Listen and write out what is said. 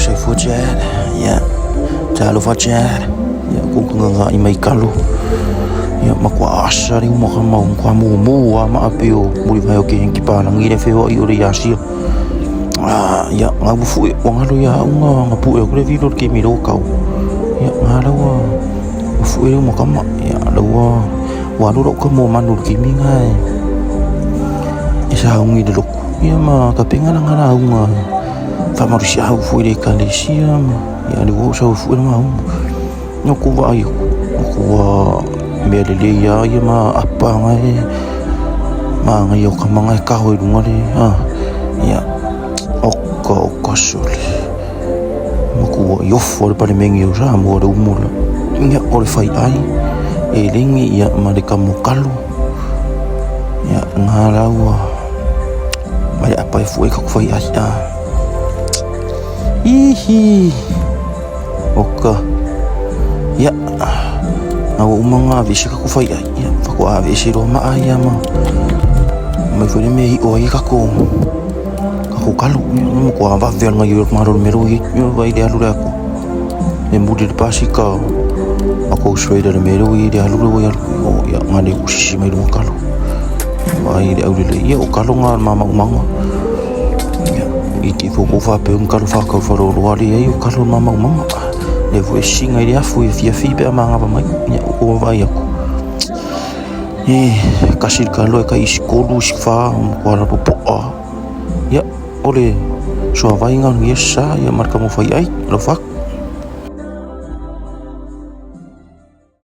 Soifua Chad. Ia, talofa Chad. Ia, ku nganga i mai kalo. Ia, matua asa le uma ka mau, matua mumu a maa pe o muri vai o ke ki pālangi le whewa i ore i asia. Ah, ia, ngā wufu e, wa ngalo ia unga, ngā pu e o kore vilo ke mi kau. Ia, ngā laua, wufu e uma kama. Ia, laua, wa lura ka mo manu ke mi ngā e. E sa ungi le loku. Ia ma ka penga la ngā la unga. Faamalusiau foi le ekalesia ma ia le ua sau foi le mauma. No ku vaai aku, o ku ua mea lelei a ia ma apa ngai ma ngai o ka manga e kaho i lunga le a ia oka oka sole. Ma ku ua i ofo le pale mengi o sa mua le umula. Ia o le fai ai e lengi ia ma le kamokalo. Ia ngā laua Mai apa e fue ka ku fai ai a. Ihi. Oka. Ia. Nga ua uma nga visi ka ku fai ai. Ia, fa ku a visi ro ma ai ma. Mai fue le me i o ai ka ku. Ka ku kalu. Mo ku a va ve nga yo ma ro me ro i. Yo vai le alu le aku. E muri le pasi ka. A ko straight le me ro i le alu le o alu. O ia nga le ku sisi mai lo kalu. Vai le au le ia o kalu nga ma ma umanga. Ia i te fo ko fa pe un kalu fa kau fa ro ro ali ai o kalu ma ma umanga. Le fu e singa i le afu e fia fi pe ama ngava mai. Ia o vai aku. E kasi le kalu e kai isi kolu isi fa mo ko ala popoa. Ia o le suavai nga ngia sa ia marka mo fai ai lo fa.